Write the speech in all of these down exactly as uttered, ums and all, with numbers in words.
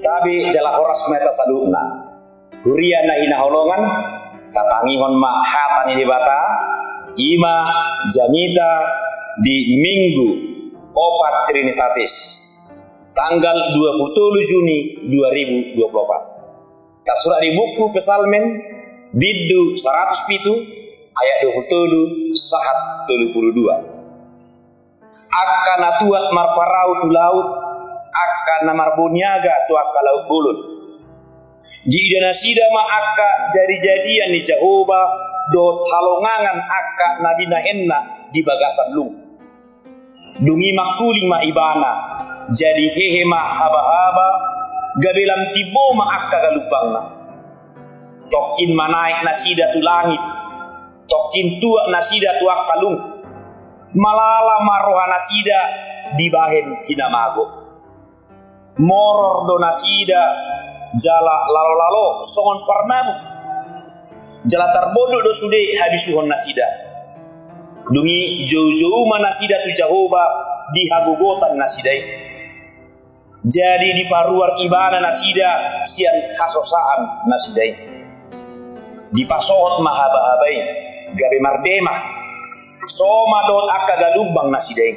Tabe jala horas ma hita saluhutna. Huria na hinaholongan, tatangihon ma hata ni Debata, i ma jamita di Minggu opat Trinitatis, tanggal dua puluh tolu Juni dua ribu dua puluh opat. Tarsurat di buku Psalmen, bindu saratus pitu, ayat dua puluh tolu sahat tolu puluh dua. Angka na tuat marparau tu laut, angka na marboniaga tu angka laut bolon. Diida nasida ma angka jadijadian ni Jahowa dohot halongangan angka na binahenna di bagasan lung. Dung i mangkuling ma ibana, jadi hehe ma habahaba, gabe lam timbo ma angka galumbangna. Tongkin manaek nasida tu langit, tongkin tuat nasida tu angka lung. Malala ma roha nasida dibahen hinamago. Moror do nasida jala lalolalo songon parmabuk. Jala tarbondok do sude habisuhon nasida. Dung i joujou ma nasida tu Jahowa di hagogotan nasida i. Jadi diparuar ibana nasida sian hasosaan nasida i. Dipasohot ma habahaba i, gabe mardemak. Soma dohot angka galumbang nasida i.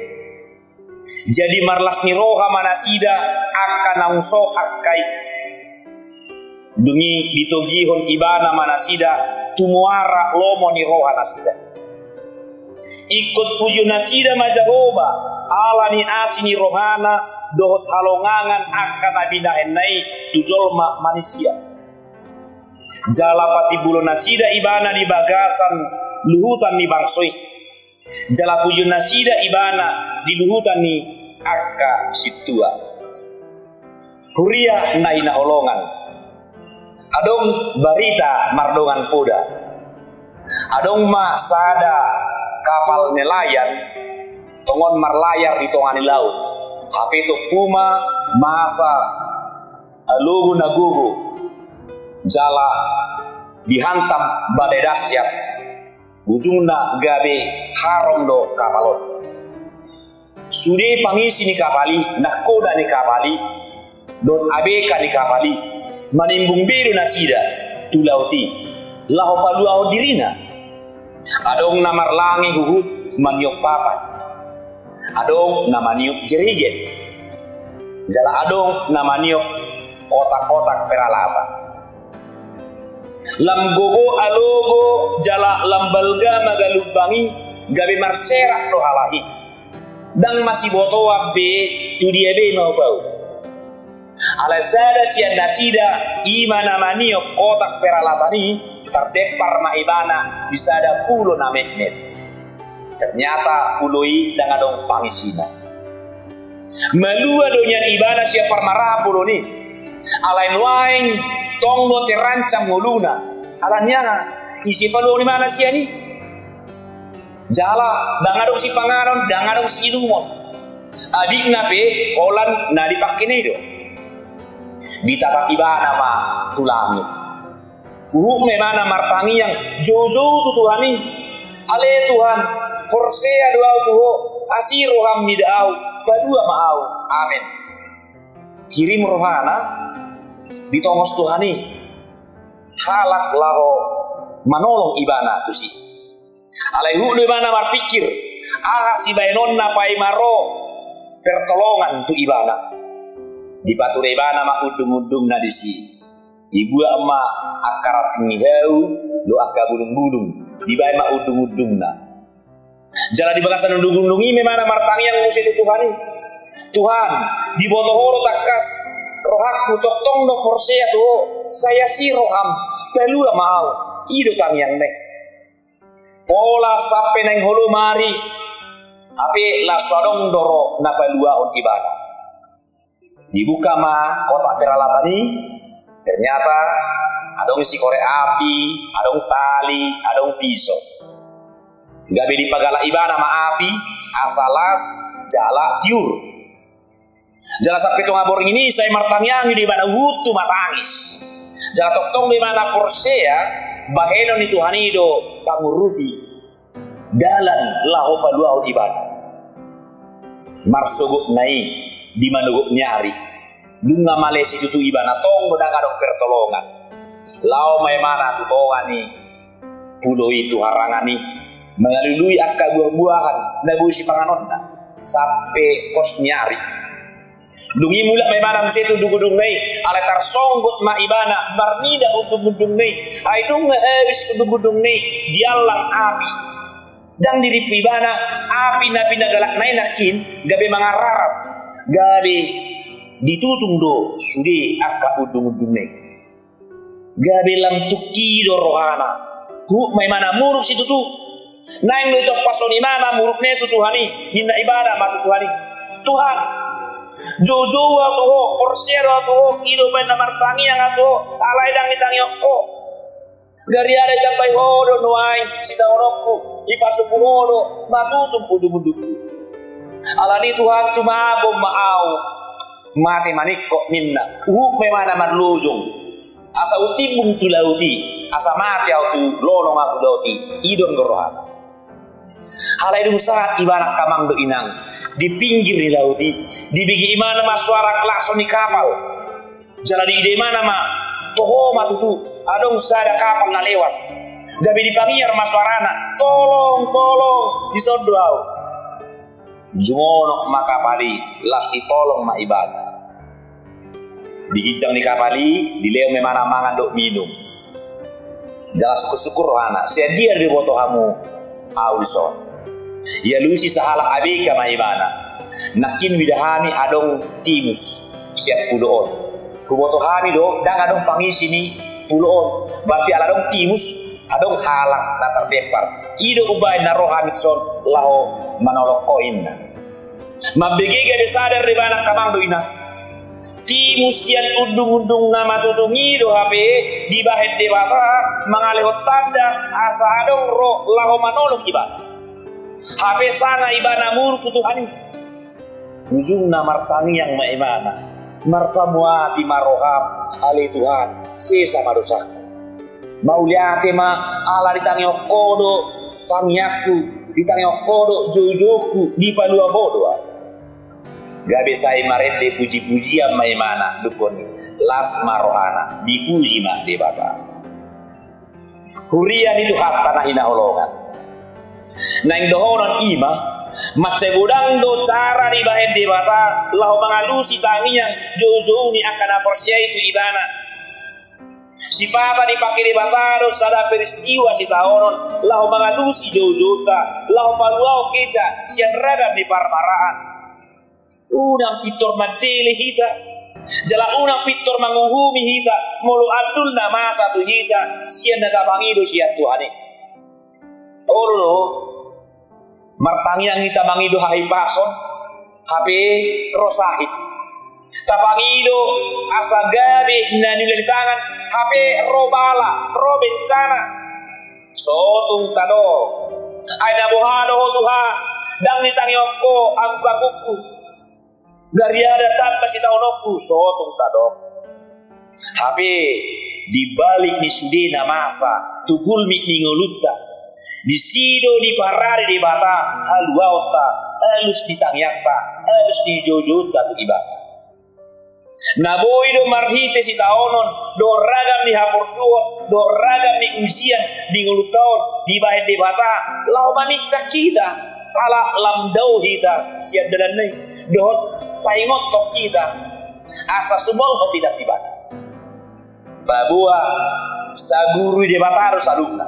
Jadi marlas ni roha ma nasida angka naung so angka i. Dung i ditogihon ibana ma nasida tu muara lomo ni roha nasida. Ingkon pujion nasida ma Jahowa, ala ni asi ni rohana dohot halongangan angka na binahenna i tu jolma manisia. Jala patimbulon nasida ibana di bagasan luhutan ni bangso i. Jala pujion nasida ibana di luhutan ni angka sintua. Huria na hinaholongan. Adong barita mardongan poda. Adong ma sada kapal nelayan, tongon marlayar di tonga ni laut. Hape tompu ma masa alogo na gogo. Jala dihantam badai dahsyat. Ujungna gabe harom do kapal on. Sude pangisi ni kapal i, nahkoda ni kapal i, dohot abk ni kapal i, manimbung be do nasida tu laut i, laho paluahon dirina. Adong na marlange huhut maniop papan. Adong na maniop jerigen. Jala adong na maniop kotak-kotak peralatan. Lam gogo alogo jala lam balga ma galumbang i, gabe marserak do halak i. Ndang masibotoan be tu dia be maup-aup. Alai sada sian nasida, i ma na maniop kotak peralatan i, tardempar ma ibana di sada pulo na metmet. Ternyata pulo i ndang adong pangisina. Malua do nian ibana sian parmarahan bolon i. Alai nuaeng tong do terancam ngoluna. Alani aha? Ise paluahon ibana sian i? Jala ndang adong sipanganon, ndang adong siinumon. Abikna pe holan na dipangkena i do. Ditangkap ibana ma tu langit. Huhut ma ibana martangiang joujou tu Tuhan i. Ale Tuhan, porsea do ahu tu Ho, asi roham mida ahu, palua ma ahu. Amen. Hirim rohana, ditongos Tuhan i halak laho manolong ibana tusi. Alai huhut do ibana marpingkir, aha sibahenonna paima ro pertolongan tu ibana. Dipature ibana ma undung-undungna disi. Dibuat ma angka ranting ni hau dohot angka bulung-bulung, dibahen ma undung-undungna. Jala di bagasan undung-undung i ma ibana martangiang muse tu Tuhan i. Tuhan, diboto Ho do tangkas rohangku, tongtong do porsea tu Ho, sai asi roham, palua ma ahu. I do tangiangna i. Pola sampe naeng holom ari, hape laos so adong do ro na paluahon ibana. Dibuka ma kotak peralatan i, ternyata adong i sikorek api, adong tali, adong piso. Gabe dipagalak ibana ma api, asa las jala tiur. Jala sampe tonga borngin i sai martangiang do ibana, huhut tu martangis. Jala tongtong do ibana porsea, bahenon ni Tuhan i do pangurupi dalan laho paluahon ibana. Marsogotna i di manogop ni ari. Nunga male situtu ibana, tong do ndang adong pertolongan. Laho ma ibana tu tonga ni pulo i, tu harangan i, mangalului angka buah-buahan na boi sipanganonna sampe pos ni ari. Dung i mulak ma ibana muse tu undung-undungna i, alai tarsonggot ma ibana marnida undung-undungna i. Ai dung habis undung-undungna i, diallang api. Ndang dirimpu ibana api na pinagalakna i, nangkin gabe mangararat, gabe ditutung do sude angka undung-undungna i. Gabe lam tungki do rohana. Huhut ma ibana muruk situtu. Naeng do ditompas ibana murukna i tu Tuhan i, ninna ibana ma tu Tuhan i: Tuhan, joujou ahu tu Ho, porsea do ahu tu Ho, i do umbahen na martangiang ahu tu Ho, alai ndang ditangihon Ho. Gariada ditambai Ho do nuaeng sitaononku, dipasupu Ho do matutung undung-undungku. Alani i Tuhan, tumagon ma ahu mate maningkok, ninna. Huhut ma ibana marlojong asa hutimbung tu laut i, asa mate ahu tu lonong ahu tu laut i, i do rohana. Alai dung sahat ibana, angka amang dohot inang, di pinggir ni laut i, dibege ibana ma suara klakson ni kapal. Jala diida ibana ma, toho ma tutu adong sada kapal na lewat. Gabe dipangiar ma suarana: Tolong, tolong, dison do ahu. Jumonok ma kapal i, laos ditolong ma ibana. Di ginjang ni kapal i dilehon ma ibana mangan dohot minum. Jala sungkun-sungkun rohana: Sian dia do diboto hamu ahu dison? Dialusi sahalak abega ma ibana: Nangkin huida hami adong timus sian pulo on. Huboto hami do ndang adong pangisi ni pulo on. Berarti ala adong timus, adong halak na tardempar. I do umbahen na ro hami dison laho manolong ho, ninna. Mambege gabe sadar do ibana, angka amang dohot inang. Timus sian undung-undung na matutung i do hape dibahen Debata mangalehon tanda asa adong ro laho manolong ibana. Hape sanga ibana muruk tu Tuhan i. Ujungna martangiang ma ibana: Marpamuati ma roham, ale Tuhan, sesa ma dosangku. Mauliate ma ala ditangihon Ho do tangiangku, ditangihon Ho do joujoungku, dipalua Ho do ahu. Gabe sai marende puji-pujian ma ibana, dungkon i las ma rohana, dipuji ma Debata. Huria ni Tuhanta na hinaholongan. Naeng dohonon i ma, mansai godang do cara dibahen Debata laho mangalusi tangiang joujou ni angka na porsea i tu ibana. Sipata dipangke Debata do sada peristiwa sitaonon laho mangalusi joujounta, laho paluahon hita sian ragam ni parmaraan. Unang pintor mandele hita, jala unang pintor manguhumi hita molo andul na masa tu hita sian na tapangido sian Tuhan i. Olo do, martangiang hita mangido hahipason, hape ro sahit. Tapangido asa gabe na niula ni tangan, hape ro bala, ro bencana. Sotung tadok. Ai na boha do Ho Tuhan, ndang ditangihon Ho angkung-angkungku. Gariada tamba sitaononku, sotung tadok. Hape di balik ni sude na masa tu gulmit ni ngolunta, disi do diparade Debata haluaonta, alus ni tangiangta, alus ni joujounta tu Ibana. Na boi do marhite sitaonon dohot ragam ni haporsuhon dohot ragam ni ujian di ngolunta on dibahen Debata laho maminsang hita, ala lam dao hita sian dalanna i, dohot paingothon hita asa sumolhot hita tu Ibana. Paboa saguru ni Debata do saluhutna.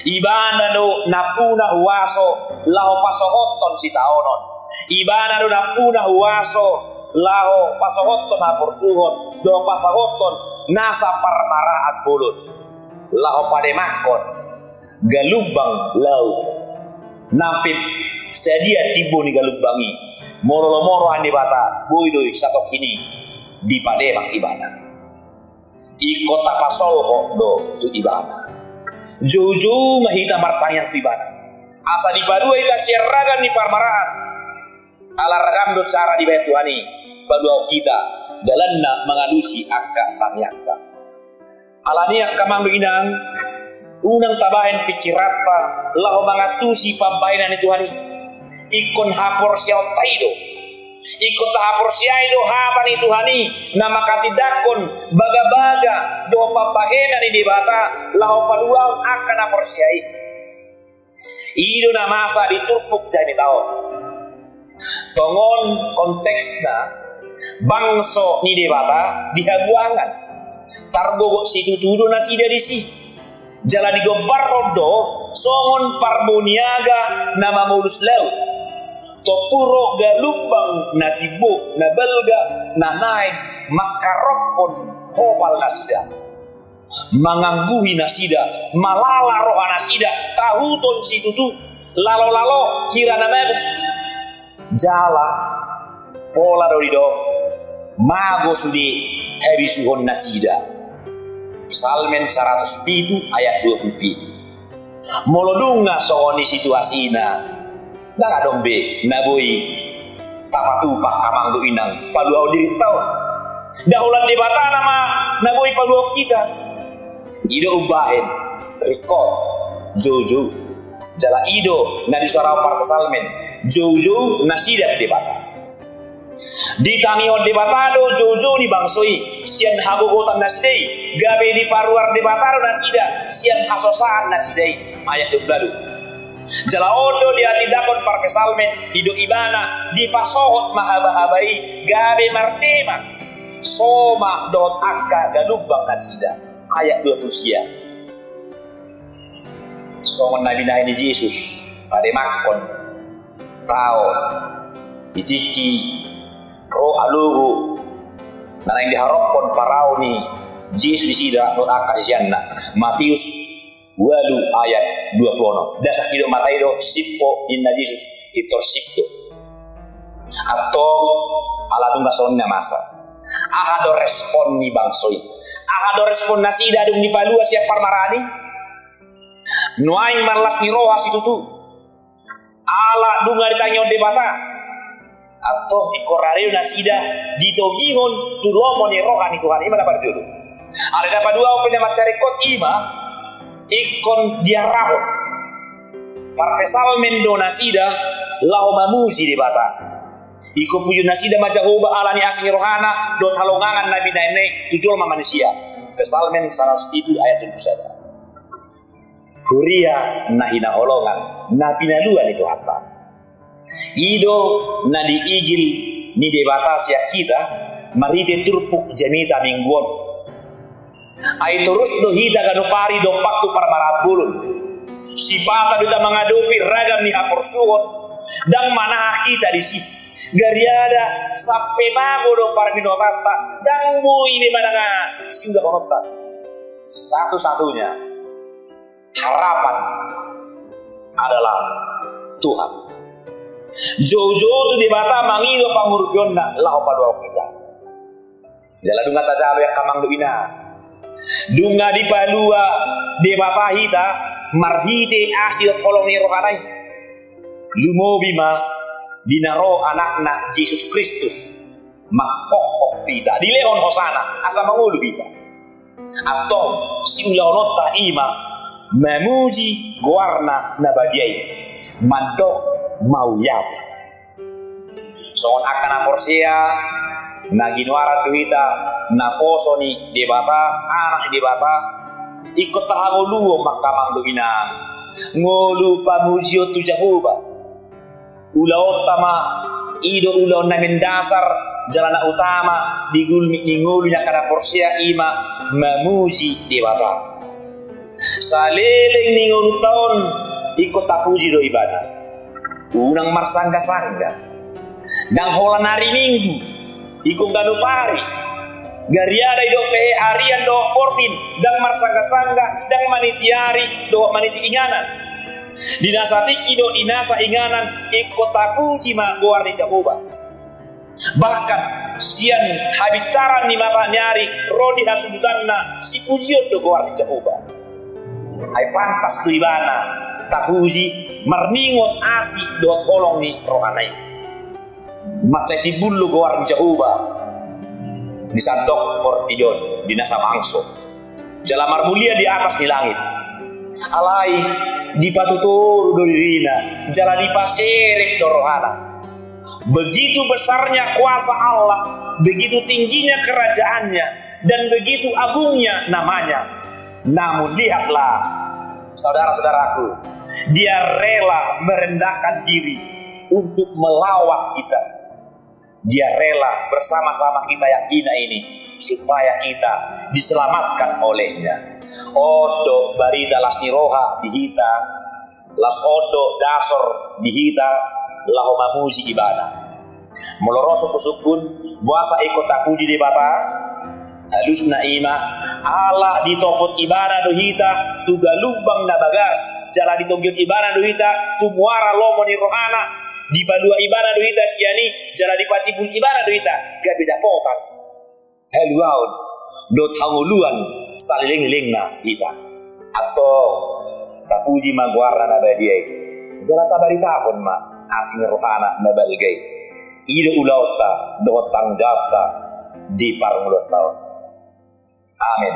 Ibana do nampuna huaso laho pasohothon sitaonon. Ibana do nampuna huaso laho pasohothon haporsuhon dohot pasohothon nasa parmaraan bolon, laho pademahon galumbang laut. Nang pe sadia timbo ni galumbang i, molo lomo roha ni Debata, boi do i satongkin i dipademak Ibana. Ingkon tapasolhot do tu Ibana. Joujou ma hita martangiang tu Ibana, asa dipalua hita sian ragam ni parmaraan. Ala ragam do cara dibahen Tuhan i paluahon hita dalanna mangalusi angka tangiangta. Alani i angka amang dohot inang, unang tabahen pingkiranta laho mangantusi pambahenan ni Tuhan i. Ingkon haporseaonta i do Ingkon tahaporseai do hata ni Tuhan i, na manghatindanghon bagabaga dohot pambahenan ni Debata laho paluahon angka na porsea i. I do na masa di turpuk jamita on. Tongon konteksna, bangso ni Debata di habuangan. Targogot situtu do nasida disi. Jala digombarhon do songon parboniaga na mamolus laut. Tompu ro galumbang na timbo, na balga, na naeng mangkarokkon hopal nasida. Mangangguhi nasida, malala roha nasida, tahuton situtu, lalo-lalo hira na mago. Jala pola do didok, mago sude habisuhon nasida. Psalmen saratus pitu ayat dua pulu pitu. Molo nunga songon i situasina, ndang adong be na boi tapatupa, amang dohot inang, paluahon dirinta on. Ndang holan Debata nama na boi paluahon hita. I do umbahen ringkot, joujou. Jala i do na disuarahon parpsalmen, joujou nasida tu Debata. Ditangihon Debata do joujou ni bangso i sian hagogotan nasida i, gabe diparuar Debata do nasida sian hasosaan nasida i. Ayat dua pulu. Jala on do dihatindanghon parpsalmen, didok ibana, dipasohot ma habahaba i gabe mardema, so ma dohot angka galumbang nasida. Ayat dua pulu sia. Songon na binahen ni Jesus, pademanghon tao di tingki ro alogo na naeng diharophon parau ni Jesus nasida dohot angka siseanna. Mateus ualu ayat dua pulu onom. Ndasa hidok mata i do, sip ho, ninna Jesus, pintor sip do. Antong, ala nunga songon i na masa, aha do respon ni bangso i? Aha do respon nasida dung dipalua sian parmaraan i? Nuaeng marlas ni roha situtu. Ala nunga ditangihon Debata. Antong ingkon rade do nasida ditogihon tu lomo ni roha ni Tuhan i, ima na parjolo. Alai na paduahon pe na mansai ringkot, ima ingkon diarahon parpsalmen do nasida laho mamuji Debata. Ingkon pujion nasida ma Jahowa ala ni asi ni rohana dohot halongangan na binahenna i tu jolma manisia. Psalmen saratus pitu ayat tolu pulu sada. Huria na hinaholongan, na pinalua ni Tuhanta. I do na diigil ni Debata sian hita marhite turpuk jamita Minggu on. Ai torus do hita ganup ari dompak tu parmaraan bolon. Sipata do hita mangadopi ragam ni haporsuhon, ndang manahan hita disi. Gariada sampe mago do parminonanta, ndang boi be manang aha siulahononta. Satu-satunya harapan adalah Tuhan. Joujou tu Debata mangido pangurupionna laho paluahon hita. Jala nunga tajalo, angka amang dohot inang, nunga dipalua Debata hita marhite asi dohot holong ni rohana i. Lumobi ma di na ro Anakna Jesus Kristus mangkophop hita, dilehon hosana asa mangolu hita. Antong siulahononta ima mamuji goarna na badia i, mandok mauliate. Songon angka na porsea, na ginoaran do hita naposo ni Debata, anak ni Debata, ingkon tahangoluhon ma, angka amang dohot inang, ngolu pamujion tu Jahowa. Ulaonta ma i do ulaon na mendasar jala na utama di gulmit ni ngolu ni angka na porsea, ima mamuji Debata. Saleleng ni ngolunta on ingkon tapuji do Ibana. Unang marsanggasangga. Ndang holan ari Minggu, ingkon ganup ari. Gariada didok pe arian dohot borngin, ndang marsanggasangga, ndang maniti ari dohot maniti inganan. Di nasa tingki dohot di nasa inganan, ingkon tapuji ma goar ni Jahowa. Bahkan sian habinsaran ni mataniari ro di hasudutanna, sipujion do goar ni Jahowa. Ai pantas do Ibana tapuji marningot asi dohot holong ni rohana i. Mansai timbul do goar ni Jahowa di sandok portibi on, di nasa bangso, jala marmulia di atas ni langit. Alai dipatutoru do dirina jala dipaserep do rohana. Begitu besarnya kuasa Allah, begitu tingginya kerajaannya, dan begitu agungnya namanya. Namun lihatlah, saudara-saudaraku, dia rela merendahkan diri untuk melawat kita. Dia rela bersama-sama kita yang hina ini, supaya kita diselamatkan olehnya. On do barita las ni roha di hita, las on do dasor di hita laho mamuji Ibana. Molo ro sungkun-sungkun, boasa ingkon tapuji Debata? Alusna i ma, ala ditopot Ibana do hita tu galumbang na bagas, jala ditogihon Ibana do hita tu muara lomo ni rohana, dipalua Ibana do hita sian i, jala dipatimbul Ibana do hita gabe dapotan haluaon dohot hangoluan saleleng-lelengna hita. Antong, tapuji ma goarna na badia i, jala tabaritahon ma asi ni rohana na balga i. I do ulaonta dohot tanggung jawabta di parngoluonta on. Amen.